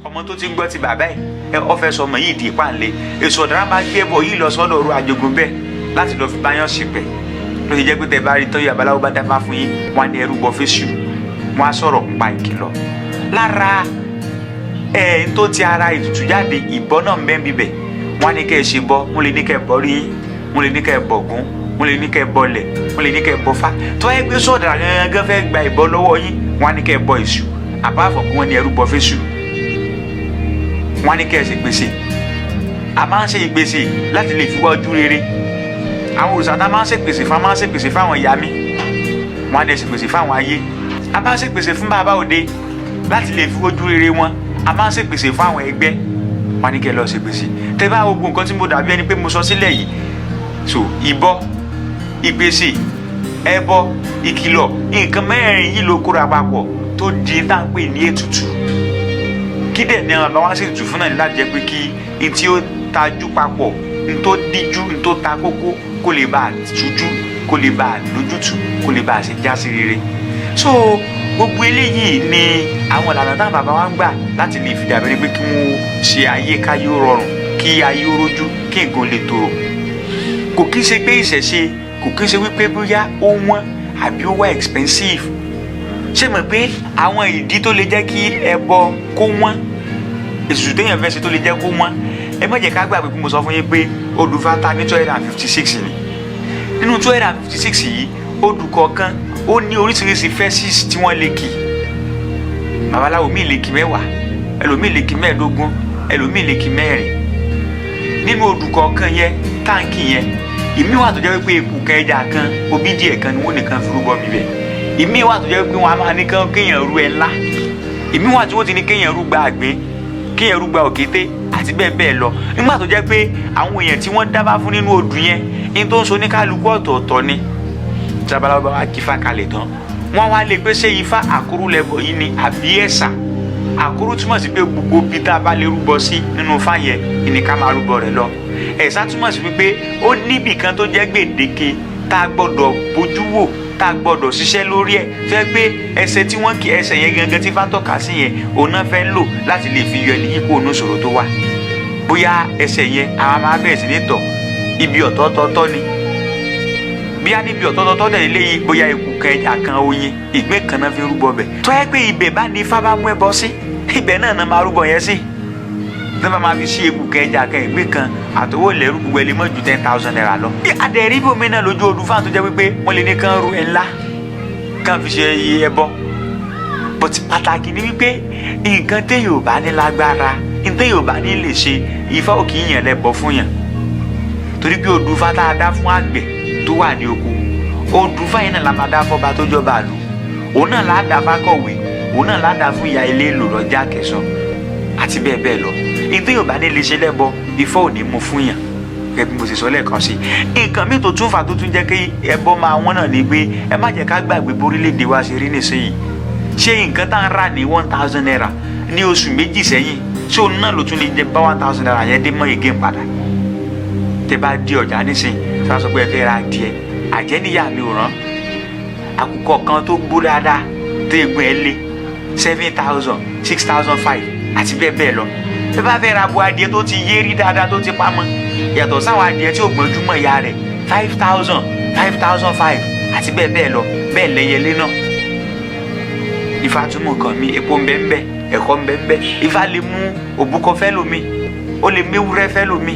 Ọmọ tó ti ń gbọ́ ti bàbá ẹ̀, ọ fẹ́ sọ ọmọ yìí di ìpànlẹ̀. Èso ọ̀daràn bá gbé ẹbọ yìí lọ sọ́dọ̀ ọ̀rọ̀ àjogún bẹ́ẹ̀ láti lọ fi báyọ̀ sípẹ̀. Ló ṣe jẹ́ pé tẹ bá rí tọ́jú abaláwo bá dáfá fún yín, wọn á ní ẹrú bọ fésù, wọn á sọ̀rọ̀ pa ìkìlọ̀ lára ẹ̀ ń tó ti ara ètùtù jáde. Ìbọn náà ń bẹ́ ń bíbẹ̀. Wọn á ní kẹ́ ẹ ṣe bọ́, wọn lè ní kẹ́ ẹ bọ́ rí yín, wọn lè ní kẹ́ ẹ bọ̀gún, wọn lè ní kẹ́ ẹ bọlẹ̀, wọn lè ní kẹ́ ẹ bọfá. Tó yẹ pé sọ̀dà gangan fẹ́ gba ìbọn lọ́wọ́ yín, wọn á ní kẹ́ ẹ bọ èṣù. Àbáfọ̀ kí wọ́n ní ẹrú bọ fésù, wọn á ní kẹ́ ẹ ṣe gbèsè. A máa ń ṣe ìgbèsè láti lè fi wá ojú rere àwọn òrìṣà tá a máa ń ṣèpèsè fún. A máa ń ṣèpèsè fáwọn ìyá mi, wọn á dẹ̀ ṣèpèsè fáwọn ayé. A máa ń ṣèpèsè fún bàbá òde láti lè fi ojú rere wọn. A máa ń ṣèpèsè fún àwọn ẹgbẹ́, wọn á ní kẹ́ lọ ṣèpèsè. Tẹ́ bá gbogbo nǹkan tí mo dàbí ẹni pé mo sọ sílẹ̀ yìí, so ìbọ, ìpèsè, ẹbọ, ìkìlọ̀, nǹkan mẹ́rin yìí ló kóra papọ̀ tó di tá à ń pè ní ètùtù. Kí dẹ̀ ni àwọn bàbá wa ṣètùtù fún náà ní láti jẹ́ pé kí n tí ó tajú papọ̀, n tó díjú, n tó ta kókó, kó lè bá a tújú, kó lè bá a lójútùú, kó lè bá a ṣe já sí rere. So gbogbo eléyìí ni àwọn ìlànà táwọn bàbá wa ń gbà láti lè fi dàbí pé kí wọ́n ṣe ayé káyé ó rọrùn, kí ayé ó rójú, kí nǹkan lè tòrò. Kò kí ń ṣe pé ìṣẹ̀ṣe, kò kí ń ṣe wípé bóyá ó wọ́n àbí ó wá expensive. Ṣé mọ̀ pé àwọn ìdí tó lè jẹ́ kí ẹbọ kó wọ́n, ètùtù téèyàn fẹ́ ṣe tó lè jẹ́ kó wọ́n, ẹ má jẹ́ ká gbàgbé pé mo sọ fún yín pé odù fata ní 256 ni. Nínú 256 yìí, odù kọ̀ọ̀kan ó ní oríṣiríṣi verses tí wọ́n lè kì. Babaláwo míì lè kì 10, ẹlòmíì lè kì 15, ẹlòmíì lè kì 4 nínú odù kọ̀ọ̀kan yẹn. Táǹkì yẹn, ìmí wà tó jẹ́ wípé eku kan, ẹja kan, obí díẹ̀ kan ni wọ́n nìkan fi rúbọ mi bẹ̀. Ìmí wà tó jẹ́ wípé wọ́n á máa ní kán kéèyàn rú ẹ ńlá. Ìmí wà tí wọ́n ti ní kéèyàn rú gba àgbẹ̀, kéèyàn rú gba òkété àti bẹ́ẹ̀ bẹ́ẹ̀ lọ. Nígbà tó jẹ́ pé àwọn èèyàn tí wọ́n dábàá fún nínú odù yẹn ní tó ń so ní kálukú ọ̀tọ̀ọ̀tọ̀ ni. Tí babaláwo bá wá kí ifá kalẹ̀ tán, wọ́n wá lè pé ṣé ifá àkúrú lẹ́bọ̀ yìí ni àbí ẹ̀sà àkúrú? Túmọ̀ sí pé gbogbo bí tá a bá lè rúbọ sí nínú ifá yẹn ni ká máa rúbọ rẹ̀ lọ. Ẹ̀sà túmọ̀ sí wípé ó níbì kan tó jẹ́ gbèdéke tá a gbọ́dọ̀ bójú wò, tá a gbọ́dọ̀ ṣiṣẹ́ lórí ẹ̀, fẹ́ pé ẹsẹ̀ tí wọ́n kí ẹsẹ̀ yẹn gangan tí fá tọ́ka sí yẹn, òun náà fẹ́ lò láti lè fi yọ ẹni yìí kúrò ní ìṣòro tó wà. Bóyá ẹsẹ̀ yẹn àwọn máa bẹ̀rẹ̀ sí ní tọ̀ ibi ọ̀tọ̀ọ̀tọ̀ ni, bíyá níbi ọ̀tọ̀ọ̀tọ̀ dẹ̀ léyìí, bóyá eku kan, ẹja kan, oyin, ìgbín kan náà fi rúbọ bẹ̀. Tó yẹ pé ibẹ̀ bá ní ifá bá mú ẹbọ sí, ibẹ̀ náà náà máa rúbọ yẹn sí. Tó bá máa fi sí eku kan, ẹja kan, ìgbín kan àtọwọ́ lẹ́rú, gbogbo ẹ lè mọ́ ju ₦10,000 lọ. Adẹ̀rí bòmí náà lójú odù fáwọn tó jẹ́ wípé wọ́n lè ní kán ru ẹ̀ ńlá kán fi ṣe ẹbọ. But pàtàkì ni wípé nǹkan téèyàn ò bá ní lágbára, nǹkan téèyàn ò bá ní lè ṣe, ifá ò kì í yàn lẹ́bọ fún yàn. Torí pé odù ifá tá a dá fún àgbẹ̀ tó wà ní oko, odù ifá yẹn náà la máa dá fọ́ba tó jọba àlù, òun náà la dá fákọ̀wé, òun náà la dá fún ìyá ilé lò lọ́jà kẹsàn àti bẹ́ẹ̀ bẹ́ẹ̀ lọ. Nǹkan téèyàn ò bá ní lè ṣe lẹ́bọ, ifá ò ní mú fún yàn. Gẹ́gẹ́ bí mo ṣe sọ lẹ́ẹ̀kan sí, nǹkan míì tó tún fà tó tún jẹ́ kí ẹbọ máa wọ́n náà ni pé ẹ má jẹ́ ká gbàgbé bórílẹ̀-èdè wa ṣe rí nísìnyìí. Ṣé nǹkan tá ń rà ní ₦1,000 ní oṣù 2 sẹ́yìn, ṣé òun náà ló tún lè jẹ bá ₦1,000 yẹn dé mọ́ again padà? Tẹ bá di ọjà nísìnyí, tí wọ́n sọ pé ẹ fẹ́ ra adìẹ, àjẹ́ níyà mi ò rán àkùkọ kan tó gbó dáadáa tó egun ẹ lé, 7,000, 6,500 àti bẹ́ẹ̀ bẹ́ẹ̀ lọ. Tẹ bá fẹ́ ra abo adìẹ tó ti yé rí dáadáa, tó ti pamọ́, yàtọ̀ sáwọn adìẹ tí ò gbọ́njú mọ́ ìyá rẹ̀, 5,000, 5,500 àti bẹ́ẹ̀ bẹ́ẹ̀ lọ. Bẹ́ẹ̀ lẹ́yẹlé náà. Ifá túmọ̀ kan mi, epo ń bẹ ń bẹ, ẹ̀kọ́ ń bẹ ń bẹ. Ifá lè mú òbúkọ fẹ́ lómi, ó lè méwúrẹ́ fẹ́ lómi.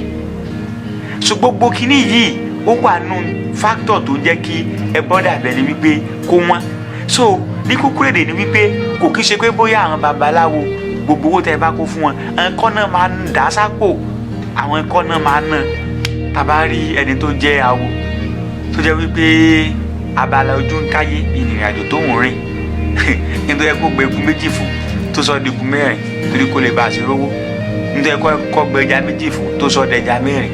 So gbogbo kinní yìí, ó wà nù factor tó jẹ́ kí ẹbọ dàbẹ̀ ni wípé kó wọ́n. So ní kúkúrú èdè ni wípé kò kí ṣe pé bóyá àwọn babaláwo, gbogbo owó tẹ́ ẹ bá kó fún wọn, ẹ̀ńkọ́ náà máa ń dá sápò, àwọn ẹ̀ńkọ́ náà máa ń ná. Tàbá rí ẹni tó jẹ́ awo tó jẹ́ wípé abala ojú ń káyé ìrìn àjò tó ń rìn, nítorí ẹ kó gbẹ̀gùn 2 fún tó sọ digun 4 torí kó lè bá a ṣe rówó, nítorí ẹ kó gbẹja 2 fún tó sọ dẹja 4,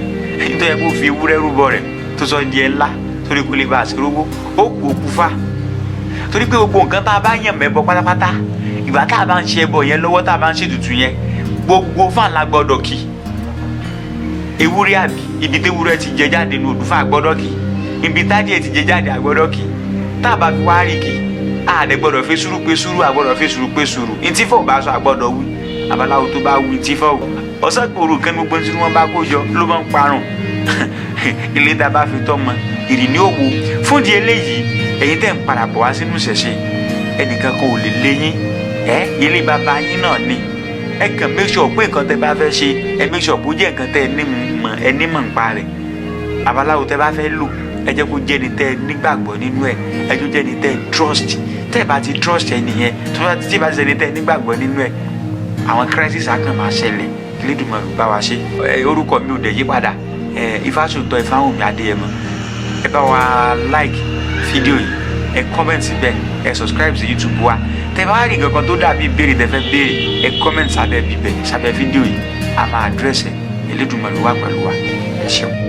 nítorí ẹ kó fi ewúrẹ́ rúbọ rẹ̀ tó sọ di ẹ ńlá torí kó lè bá a ṣe rówó, ó kú òkú fa. Torí pé gbogbo nǹkan tá a bá yàn mẹ́bọ pátápátá, ìgbà tá a bá ń ṣe ẹbọ yẹn lọ́wọ́, tá a bá ń ṣètùtù yẹn, gbogbo fáàn la gbọ́dọ̀ kí. Ewúrẹ́ àbí ibi téwúrẹ́ ti jẹ jáde ní òdùfà gbọ́dọ̀ kí, ibi tádìẹ ti jẹ jáde àgbọ́dọ̀ kí. Tá a bá fi wá rí kí, àdẹ gbọ́dọ̀ fi sùúrù pé sùúrù, àgbọ́dọ̀ fi sùúrù pé sùúrù. Ntí fò bá sọ, àgbọ́dọ̀ wí. Babaláwo tó bá wí tí fọ́ ọ̀sán kòrò kan, gbogbo tí wọ́n bá kó jọ ló máa ń parun. Ilé tá a bá fi tọ́ mọ ìrì ní òwò. Fún di eléyìí, ẹ̀yin tẹ́ ń padà bọ̀ wá sínú ìṣẹ̀ṣe, ẹnìkan kan ò lè lé yín. Ẹ ilé bàbá yín náà ni. Ẹ kàn make sure pé nǹkan tẹ́ bá fẹ́ ṣe, ẹ make sure pé ó jẹ́ nǹkan tẹ́ ẹ ní mọ̀, ẹ ní mọ̀ nípa rẹ̀. Babaláwo tẹ́ bá fẹ́ lò, ẹ jẹ́ kó jẹ́ ni tẹ́ ẹ nígbàgbọ́ nínú ẹ̀, ẹ jẹ́ kó jẹ́ ni tẹ́ ẹ trust. Tẹ́ ẹ bá ti trust ẹ nìyẹn, tó bá tí bá ti ṣẹni tẹ́ ẹ nígbàgbọ́ nínú ẹ̀, àwọn crisis á kàn máa ṣẹlẹ̀. Elédùmarè bá wa ṣe. Ẹ orúkọ mi ò dẹ̀ yí padà, ẹ Ifásòótọ́ Ifáwùnmí Adéyẹmọ. Ẹ bá wa like fídíò yìí, ẹ comment síbẹ̀, ẹ subscribe sí YouTube wa. Tẹ́ bá rí nǹkan kan tó dàbí ìbéèrè tẹ́ fẹ́ béèrè, ẹ comment sábẹ́ bíbẹ̀, sábẹ́ fídíò yìí, a máa address ẹ. Elédùmarè wà pẹ̀lú wa. Ẹ ṣeun.